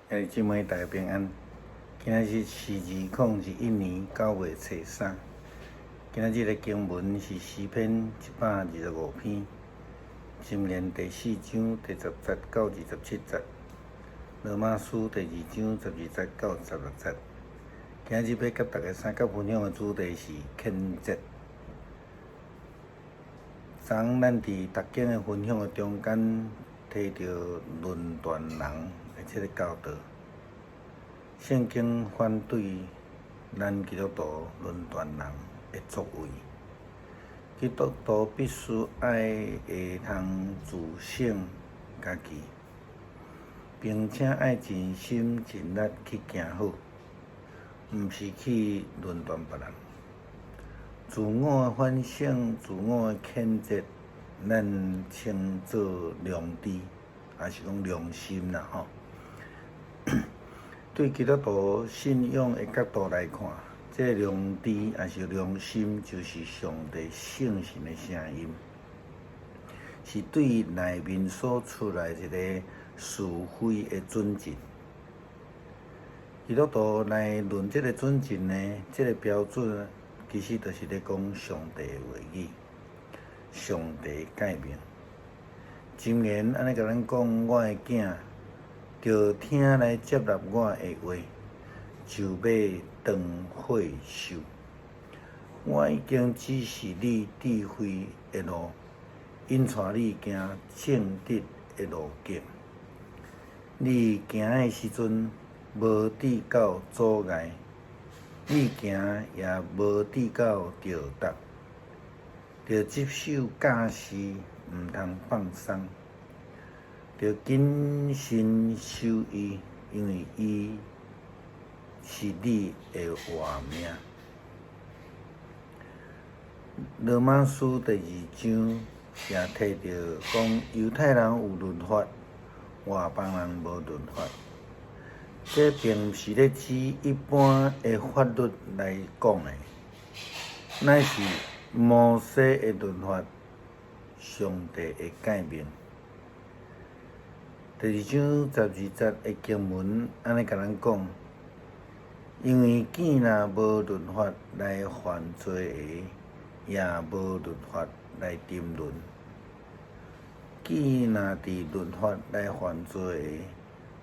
兄弟姊妹，大家平安。今仔日是2021年9月初3。今仔日的經文是詩篇125篇，箴言第四章第十節到27節，羅馬書第二章12節到16節。今仔日欲佮大家相佮分享的主題是譴責。昨昏咱佇讀經的分享的中間，提著論斷人的這个教導。聖經反對咱基督徒論斷人的作為。基督徒必須愛會通自省家己，並且愛盡心盡力去行好，毋是去論斷別人。自我的反省、自我的譴責，咱稱做良知，抑是講良心啦吼。對基督徒信仰的角度來看，這个良知抑是良心，就是上帝聖神的聲音，是對內面所出來一个是非的準則。基督徒來論這个準則呢，這个標準其實就是咧講上帝的話語，上帝的誡命。箴言按呢共咱講，我的囝，著聽來接納我的話，就欲長歲壽。我已經指示你智慧的路，引帶你行正直的路徑。你行的時陣，無致到阻礙；你行也無致到著觸。著執守教示，毋通放鬆。著謹慎守伊，因為伊是你的活命。羅馬書第二章也提著講，猶太人有律法，外邦人無律法。這並毋是咧指一般的法律來講的，乃是摩西的律法，上帝的誡命。第二章12節的經文按呢共咱講，因為既若無律法來犯罪的，也無律法來沉淪；既若佇律法來犯罪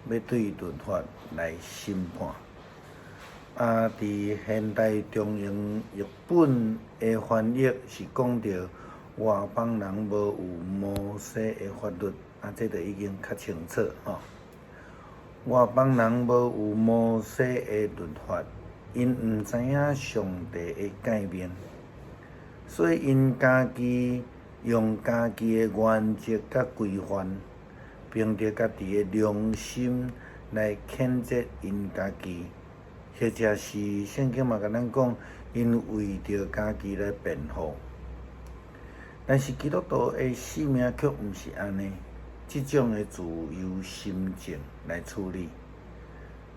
的，欲對律法來審判。啊，佇現代中英譯本的翻譯是講著外邦人無有摩西的法律，啊，這就已經較清楚吼。外邦人無有摩西的律法，𪜶毋知影上帝的誡命，所以𪜶家己用家己的原則佮規範，憑著家己的良心來譴責𪜶家己，或者是聖經嘛共咱講，𪜶為著家己來辯護。但是基督徒的使命卻毋是按呢，這種的自由心證來處理，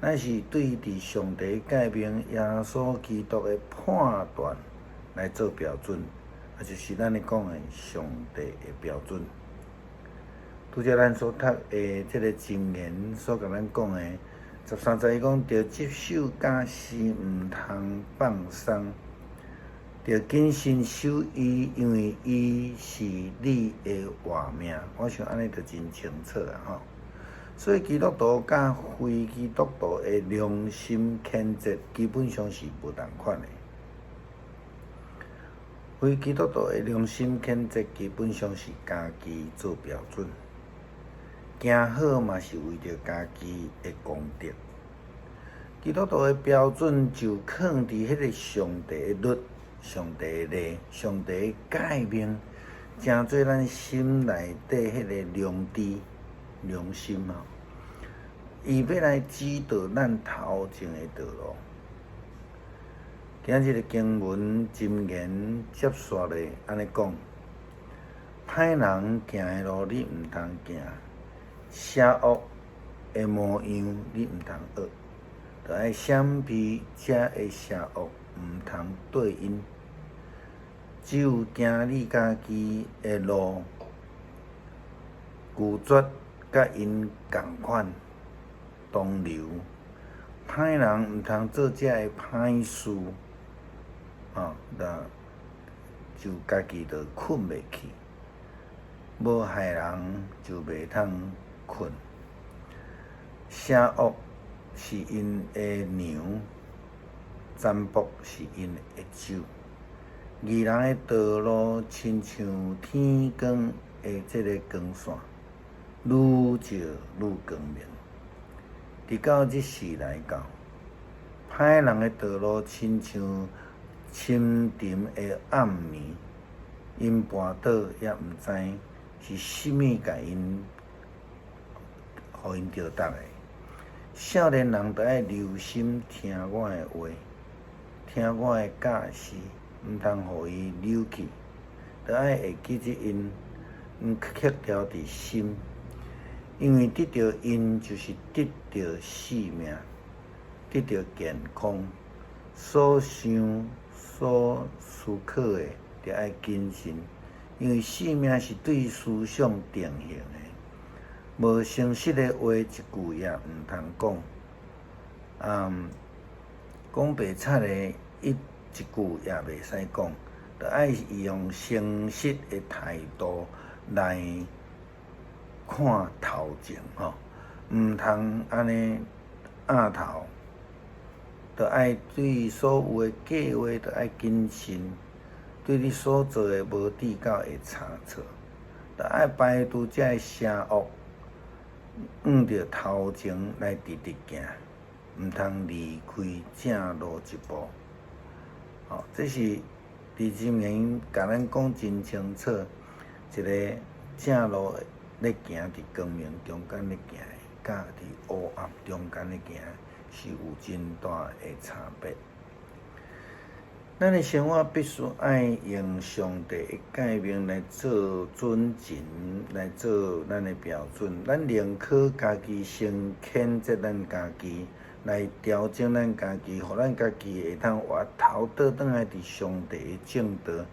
乃是對佇上帝誡命耶穌基督的判斷來做標準，啊，就是咱咧講的上帝的標準。拄才咱所讀的這个箴言所共咱講的13節，伊講著執守教示，毋通放鬆。著謹慎守伊，因為伊是你的活命。我想按呢就真清楚啊！吼，所以基督徒佮非基督徒的良心譴責基本上是無仝款的。非基督徒的良心譴責基本上是家己做標準，行好嘛是為著家己的功德。基督徒的標準就囥佇彼个上帝的律。上帝的例，上帝的誡命，成做咱心內底彼个良知、良心吼，伊欲來指導咱頭前的道路。今仔日的經文箴言接續咧按呢講：歹人行的路你毋通行，邪惡的模樣你毋通學，著愛閃避遮的邪惡，毋通綴𪜶。只有行你家己的路，拒絕佮𪜶仝款，同流，歹人毋通做遮个歹事，吼，那就家己就睏袂去，無害人就袂通睏。邪惡是𪜶的娘，占卜是𪜶的酒。義人的道路親像天光的這个光線，愈照愈光明。直到日時來到，歹人的道路親像深沉的暗暝，𪜶跋倒也毋知是啥物共𪜶，予𪜶著觸的。少年人著愛留心聽我的話，聽我的教示，毋通予伊溜去，著愛會記得𪜶，毋刻牢佇心，因為得著𪜶就是得著性命，得著健康。所想所思考的，著愛謹慎，因為性命是對思想定型的。無誠實的話，一句也毋通講。講白賊的一句也袂使講，著愛用誠實的態度來看頭前吼，毋通按呢鴨頭，著愛對所有的計劃著愛謹慎，對你所做的無至到會差錯，著愛排除這个邪惡，向著頭前來直直行，毋通離開正路一步。吼，這是佇箴言共咱講真清楚，一个正路咧行，佇光明中間咧行的，佮佇黑暗中間咧行，是有真大的差別。咱的生活必須愛用上帝的誡命來做準繩，來做咱的標準。咱寧可家己先譴責咱家己，來調整咱家己，予咱家己會當回頭倒轉來佇上帝的正道，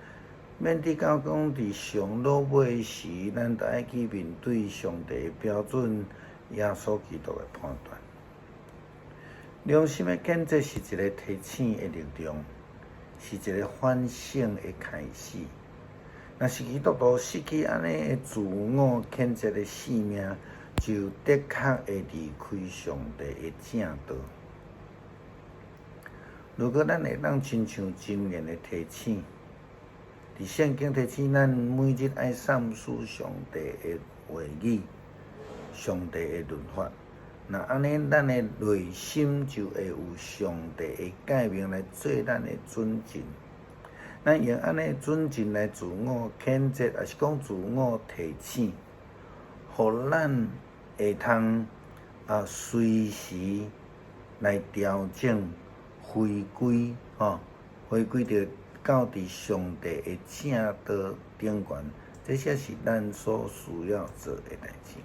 免得到講佇上落尾時，咱著愛去面對上帝的標準，耶穌基督的判斷。良心的譴責是一个提醒的力量，是一个反省的開始。若是基督徒失去按呢的自我譴責的性命，就的確會離開上帝的正道。如果咱會當親像箴言的提醒，佇聖經提醒咱每日愛三思上帝的話語、上帝的律法。若按呢，咱的內心就會有上帝的誡命來做咱的準繩。咱用按呢準繩來自我譴責，抑是講自我提醒，予咱會通隨時來調整、回歸吼，回歸著到佇上帝的正道頂懸，這才是咱所需要做的代誌。